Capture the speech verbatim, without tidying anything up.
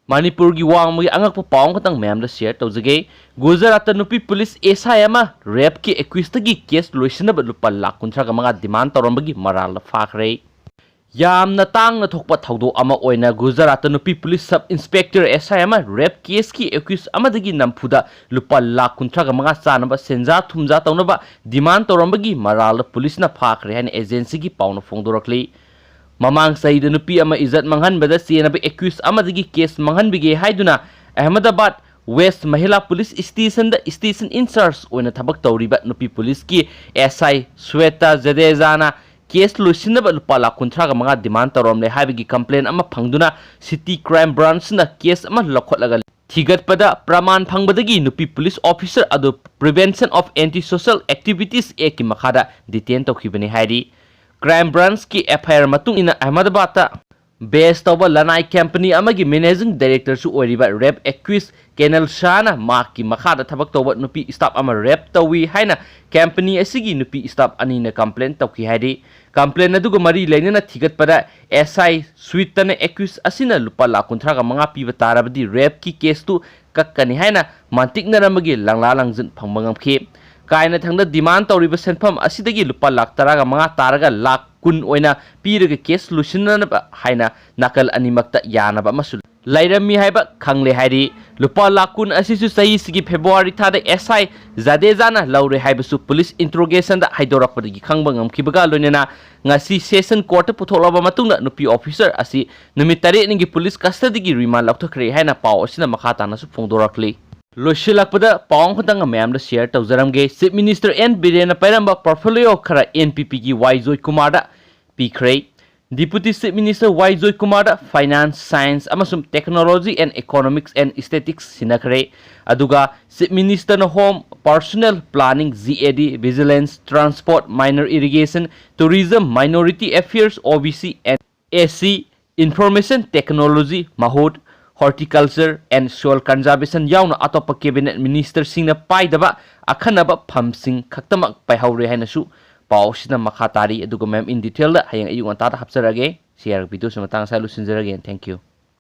ꯃꯅꯤꯄꯨꯔꯒꯤ ꯋꯥꯡꯃꯒꯤ ꯑꯉꯛꯄ ꯄꯥꯎ ꯑꯃꯈꯛꯇꯪ ꯃꯌꯥꯝꯗ ꯁꯤꯌꯔ ꯇꯧꯖꯒꯦ꯫ ꯒꯨꯖꯔꯥꯠꯇ ꯅꯨꯄꯤ ꯄꯨꯂꯤꯁ ꯑꯦꯁ ꯑꯥꯏ ꯑꯃ ꯔꯦꯞꯀꯤ ꯑꯦꯀ꯭ꯌꯨꯁꯇꯒꯤ ꯀꯦꯁ ꯂꯣꯏꯁꯤꯟꯅꯕ ꯂꯨꯄꯥ ꯂꯥꯈ ꯀꯨꯟꯊ꯭ꯔꯥꯒ ꯃꯉꯥ ꯗꯤꯃꯥꯟ ꯇꯧꯔꯝꯕꯒꯤ ꯃꯔꯥꯜꯗ ꯐꯥꯈ꯭ꯔꯦ꯫ ꯌꯥꯝꯅ ꯇꯥꯡꯅ ꯊꯣꯛꯄ ꯊꯧꯗꯣꯛ ꯑꯃ ꯑꯣꯏꯅ ꯒꯨꯖꯔꯥꯠꯇ ꯅꯨꯄꯤ ꯄꯨꯂꯤꯁ ꯁꯕ ꯏꯟꯁꯄꯦꯛꯇꯔ ꯑꯦꯁ ꯑꯥꯏ ꯑꯃ ꯔꯦꯞ ꯀꯦꯁꯀꯤ ꯑꯦꯀ꯭ꯌꯨꯁ ꯑꯃꯗꯒꯤ ꯅꯝꯐꯨꯗ ꯂꯨꯄꯥ ꯂꯥꯈ ꯀꯨꯟꯊ꯭ꯔꯥꯒ ꯃꯉꯥ ꯆꯥꯅꯕ ꯁꯦꯟꯖꯥ ꯊꯨꯝꯖꯥ ꯇꯧꯅꯕ ꯗꯤꯃꯥꯟ ꯇꯧꯔꯝꯕꯒꯤ ꯃꯔꯥꯜꯗ ꯄꯨꯂꯤꯁꯅ ꯐꯥꯈ꯭ꯔꯦ ꯍꯥꯏꯅ ꯑꯦꯖꯦꯟꯁꯤꯒꯤ ꯄꯥꯎꯅ ꯐꯣꯡꯗꯣꯔꯛꯂꯤ꯫ ꯃꯃꯥꯡ ꯆꯍꯤꯗ ꯅꯨꯄꯤ ꯑꯃ ꯏꯖꯠ ꯃꯥꯡꯍꯟꯕꯗ ꯆꯦꯟꯅꯕ ꯑꯦꯀ꯭ꯌꯨꯁ ꯑꯃꯗꯒꯤ ꯀꯦꯁ ꯃꯥꯡꯍꯟꯕꯤꯒꯦ ꯍꯥꯏꯗꯨꯅ Ahmedabad west ꯃꯍꯤꯂꯥ police ꯁ꯭ꯇꯦꯁꯟꯗ station in-charge ꯑꯣꯏꯅ ꯊꯕꯛ ꯇꯧꯔꯤꯕ ꯅꯨꯄꯤ ꯄꯨꯂꯤꯁꯀꯤ ꯑꯦꯁ ꯑꯥꯏ ꯁ꯭ꯋꯦꯇꯥ ꯖꯗꯦꯖꯥꯅ ꯀꯦꯁ ꯂꯣꯏꯁꯤꯟꯅꯕ ꯂꯨꯄꯥ ꯂꯥꯈ ꯀꯨꯟꯊ꯭ꯔꯥꯒ ꯃꯉꯥ ꯗꯤꯃꯥꯟ ꯇꯧꯔꯝꯂꯦ ꯍꯥꯏꯕꯒꯤ ꯀꯝꯄ꯭ꯂꯦꯟ ꯑꯃ ꯐꯪꯗꯨꯅ ꯁꯤꯇꯤ ꯀ꯭ꯔꯥꯏꯝ ꯕ꯭ꯔꯥꯟꯆꯅ ꯀꯦꯁ ꯑꯃ ꯂꯧꯈꯠꯂꯒ ꯊꯤꯒꯠꯄꯗ ꯄ꯭ꯔꯃꯥꯟ ꯐꯪꯕꯗꯒꯤ ꯅꯨꯄꯤ ꯄꯨꯂꯤꯁ ꯑꯣꯐꯤꯁꯔ ꯑꯗꯨ Prevention of Anti-Social Activities Actꯀꯤ ꯃꯈꯥꯗ ꯗꯤꯇꯦꯟ ꯇꯧꯈꯤꯕꯅꯤ ꯍꯥꯏꯔꯤ꯫ ꯀ꯭ꯔꯥꯏꯝ ꯕ꯭ꯔꯥꯟꯆꯀꯤ ꯑꯦꯐ ꯑꯥꯏ ꯑꯥꯔ ꯃꯇꯨꯡ ꯏꯟꯅ ꯑꯍꯃꯗꯕꯥꯗꯇ ꯕꯦꯁ ꯇꯧꯕ ꯂꯅꯥꯏ ꯀꯝꯄꯅꯤ ꯑꯃꯒꯤ ꯃꯦꯅꯦꯖꯤꯡ ꯗꯥꯏꯔꯦꯛꯇꯔꯁꯨ ꯑꯣꯏꯔꯤꯕ ꯔꯦꯞ ꯑꯦꯀ꯭ꯌꯨꯁ ꯀꯦꯅꯦꯜ ꯁꯥꯍꯅ ꯃꯍꯥꯛꯀꯤ ꯃꯈꯥꯗ ꯊꯕꯛ ꯇꯧꯕ ꯅꯨꯄꯤ ꯁ꯭ꯇꯥꯐ ꯑꯃ ꯔꯦꯞ ꯇꯧꯏ ꯍꯥꯏꯅ ꯀꯝꯄꯅꯤ ꯑꯁꯤꯒꯤ ꯅꯨꯄꯤ ꯁ꯭ꯇꯥꯐ ꯑꯅꯤꯅ ꯀꯝꯄ꯭ꯂꯦꯟ ꯇꯧꯈꯤ ꯍꯥꯏꯔꯤ꯫ ꯀꯝꯄ꯭ꯂꯦꯟ ꯑꯗꯨꯒ ꯃꯔꯤ ꯂꯩꯅꯅ ꯊꯤꯒꯠꯄꯗ ꯑꯦꯁ ꯑꯥꯏ ꯁ꯭ꯋꯤꯇꯅ ꯑꯦꯀ꯭ꯌꯨꯁ ꯑꯁꯤꯅ ꯂꯨꯄꯥ ꯂꯥꯈ ꯀꯨꯟꯊ꯭ꯔꯥꯒ ꯃꯉꯥ ꯄꯤꯕ ꯇꯥꯔꯕꯗꯤ ꯔꯦꯞꯀꯤ ꯀꯦꯁꯇꯨ ꯀꯛꯀꯅꯤ ꯍꯥꯏꯅ ꯃꯟꯇꯤꯛꯅꯔꯝꯕꯒꯤ ꯂꯪꯂꯥ ꯂꯪꯖꯤꯟ ꯐꯪꯕ ꯉꯝꯈꯤ꯫ ꯀꯥꯏꯅꯊꯪꯗ ꯗꯤꯃꯥꯟ ꯇꯧꯔꯤꯕ ꯁꯦꯟꯐꯝ ꯑꯁꯤꯗꯒꯤ ꯂꯨꯄꯥ ꯂꯥꯈ ꯇꯔꯥꯒ ꯃꯉꯥ ꯇꯥꯔꯒ ꯂꯥꯈ ꯀꯨꯟ ꯑꯣꯏꯅ ꯄꯤꯔꯒ ꯀꯦꯁ ꯂꯣꯏꯁꯤꯟꯅꯅꯕ ꯍꯥꯏꯅ ꯅꯥꯀꯜ ꯑꯅꯤꯃꯛꯇ ꯌꯥꯅꯕ ꯑꯃꯁꯨ ꯂꯩꯔꯝꯃꯤ ꯍꯥꯏꯕ ꯈꯪꯂꯦ ꯍꯥꯏꯔꯤ꯫ ꯂꯨꯄꯥ ꯂꯥꯈ ꯀꯨꯟ ꯑꯁꯤꯁꯨ ꯆꯍꯤꯁꯤꯒꯤ ꯐꯦꯕ꯭ꯔꯨꯋꯥꯔꯤ ꯊꯥꯗ ꯑꯦꯁ ꯑꯥꯏ ꯖꯗꯦꯖꯥꯅ ꯂꯧꯔꯦ ꯍꯥꯏꯕꯁꯨ ꯄꯨꯂꯤꯁ ꯏꯟꯇ꯭ꯔꯣꯒꯦꯁꯟꯗ ꯍꯥꯏꯗꯣꯔꯛꯄꯗꯒꯤ ꯈꯪꯕ ꯉꯝꯈꯤꯕꯒ ꯂꯣꯏꯅꯅ ꯉꯁꯤ ꯁꯦꯁꯟ ꯀꯣꯔꯠꯇ ꯄꯨꯊꯣꯛꯂꯕ ꯃꯇꯨꯡꯗ ꯅꯨꯄꯤ ꯑꯣꯐꯤꯁꯔ ꯑꯁꯤ ꯅꯨꯃꯤꯠ ꯇꯔꯦꯠꯅꯤꯒꯤ ꯄꯨꯂꯤꯁ ꯀꯁꯇꯗꯤꯒꯤ ꯔꯤꯃꯥꯟ ꯂꯧꯊꯣꯛꯈ꯭ꯔꯦ ꯍꯥꯏꯅ ꯄꯥꯎ ꯑꯁꯤꯅ ꯃꯈꯥ ꯇꯥꯅꯁꯨ ꯐꯣꯡꯗꯣꯔꯛꯂꯤ꯫ ꯂꯣꯏꯁꯤꯜꯂꯛꯄꯗ ꯄꯥꯎ ꯑꯃꯈꯛꯇꯪꯒ ꯃꯌꯥꯝꯗ ꯁꯤꯌꯔ ꯇꯧꯖꯔꯝꯒꯦ꯫ ꯆꯤꯐ ꯃꯤꯅꯤꯁꯇꯔ ꯑꯦꯟ ꯕꯤꯔꯦꯟꯅ ꯄꯥꯏꯔꯝꯕ ꯄꯣꯔꯠꯐꯣꯂꯤꯑꯣ ꯈꯔ ꯑꯦꯟ ꯄꯤ ꯄꯤꯒꯤ ꯋꯥꯏ ꯖꯣꯏꯀꯨꯃꯥꯔꯗ ꯄꯤꯈ꯭ꯔꯦ꯫ ꯗꯤꯄꯨꯇꯤ ꯆꯤꯐ ꯃꯤꯅꯤꯁꯇꯔ ꯋꯥꯏ ꯖꯣꯏꯀꯨꯃꯥꯔꯗ ꯐꯥꯏꯅꯥꯟꯁ, ꯁꯥꯏꯟꯁ ꯑꯃꯁꯨꯡ technology and economics and statistics ꯁꯤꯟꯅꯈ꯭ꯔꯦ꯫ ꯑꯗꯨꯒ ꯆꯤꯐ ꯃꯤꯅꯤꯁꯇꯔꯅ home, personnel planning, G A D, vigilance, transport, minor irrigation, tourism, minority affairs, O B C and S C, information technology, ꯃꯍꯨꯠ, horticulture and soil conservation ꯌꯥꯎꯅ ꯑꯇꯣꯞꯄ cabinet ꯃꯤꯅꯤꯁꯇꯔꯁꯤꯡꯅ ꯄꯥꯏꯗꯕ ꯑꯈꯟꯅꯕ ꯐꯝꯁꯤꯡ ꯈꯛꯇꯃꯛ ꯄꯥꯏꯍꯧꯔꯦ ꯍꯥꯏꯅꯁꯨ ꯄꯥꯎ ꯑꯁꯤꯅ ꯃꯈꯥ ꯇꯥꯔꯤ꯫ ꯑꯗꯨꯒ ꯃꯌꯥꯝ in detail ꯗ ꯍꯌꯦꯡ ꯑꯌꯨꯛ ꯉꯟꯇꯥꯗ ꯍꯥꯞꯆꯔꯛꯑꯒꯦ꯫ ꯁꯤ ꯑꯥꯔ ꯚꯤꯗꯤꯑꯣꯁꯤ ꯃꯇꯥꯡ ꯑꯁꯤꯗ ꯂꯣꯏꯁꯤꯟꯖꯔꯒꯦ꯫ Thank you꯫